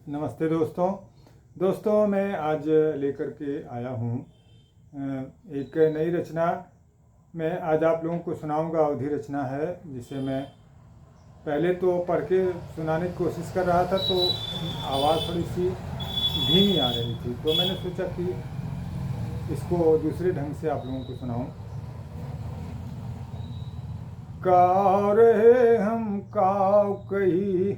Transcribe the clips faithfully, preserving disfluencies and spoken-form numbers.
नमस्ते दोस्तों। दोस्तों, मैं आज लेकर के आया हूँ, अ, एक नई रचना। मैं आज आप लोगों को सुनाऊंगा, अवधी रचना है, जिसे मैं पहले तो पढ़ के सुनाने की कोशिश कर रहा था, तो आवाज़ थोड़ी सी धीमी आ रही थी, तो मैंने सोचा कि इसको दूसरे ढंग से आप लोगों को सुनाऊं। काव रहे हम काव कही,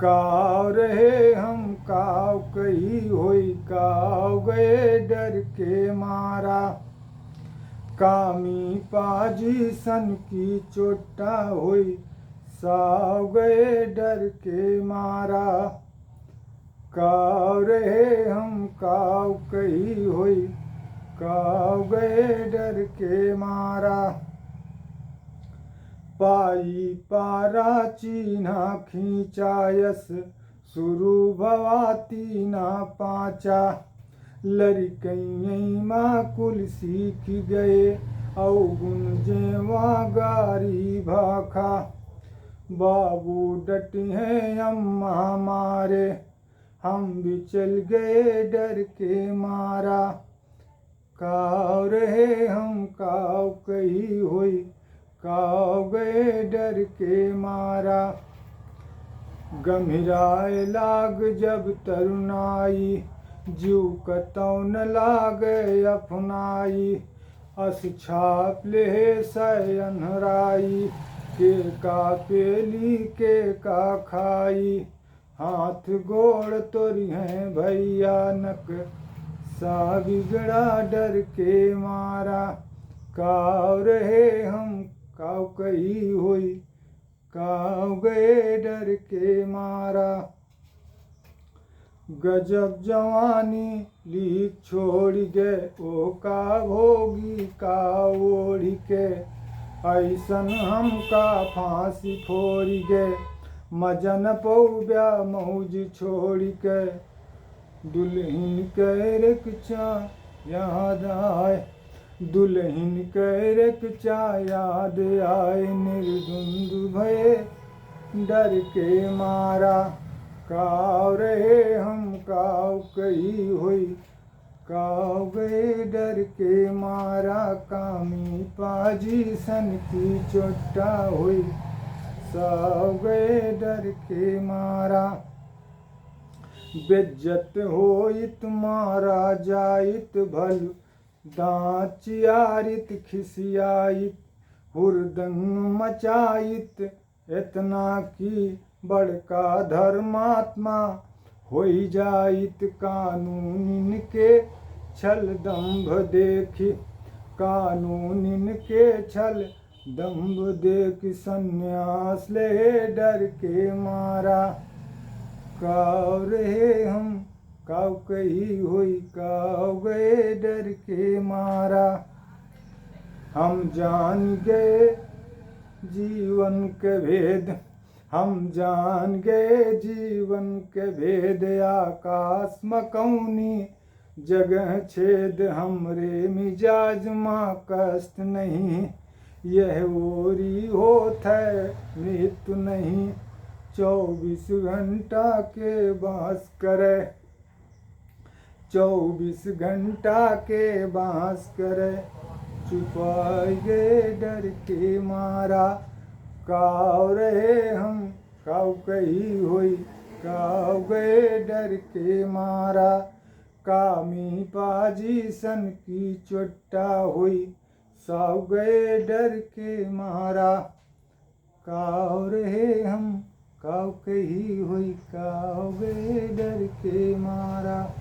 काव रहे हम काव कही, होई काव गए डर के मारा। कामी पाजी सन की चोट्टा होई, साव गए डर के मारा। काव रहे हम काव कही होई, काव गए डर के मारा। पाई पारा चीन्हा खींचायस, शुरू भवा तीना पाँचा। लरिकइयई मा कुल सीख गए, अवगुन जेवा गारी भाखा। बाबू डटिहैं अम्मा मारे, हम बिचल गए डर के मारा। काव रहे हम काव कही होई, काव गए डर के मारा। गम्हिराए लाग जब तरुनाई, जिउ कतौ न लागे अफनाई। अस छाप लेहे सै अन्हराई, के का पेली के का खाई। हाथ गोड़ तोरिहैं भइया नकसा बिगड़ा डर के मारा। काव रहे हम काव कही होई, काव गए डर के मारा। गजब जवानी लीक छोड़ि गए, ओ का भोगी का ओढ़ि के। अइसन हमका फाँसी फोरि गए, मजा न पउब्या मौज छोड़ि के। दुलहिन के रिक्शा याद आए, दुलहिन के रिक्शा याद आए, निर्द्वंद भए डर के मारा। काव रहे हम काव कही होई, काव गए डर के मारा। कामी पाजी सन की चोट्टा होई, साव गए डर के मारा। बेज्जत होइत मारा जाइत भल, दाँत चियारित खिसियाइत, हुरदंग मचाइत, एतना कि बड़का धर्मात्मा होई जाइत। कानूनिन के छल दंभ देखि, कानूनिन के छल दंभ देखि, संन्यास लेहे डर के मारा। काव रहे हम काव कही होई, काव गए डर के मारा। हम जान गए जीवन के भेद, हम जान गए जीवन के भेद। आकाश म कौनी जगह छेद, हमरे मिजाज मा कष्ट नहीं। यह ओरी होत है मृत्यु नहीं। चौबीस घंटा के बाँस करे, चौबीस घंटा के बाँस करे, चुपाई गए डर के मारा। काव रहे हम काव कही होई, काव गए डर के मारा। कामी पाजी सन की चोट्टा होई, साव गए डर के मारा। काव रहे हम काव कही होई, काव गए डर के मारा।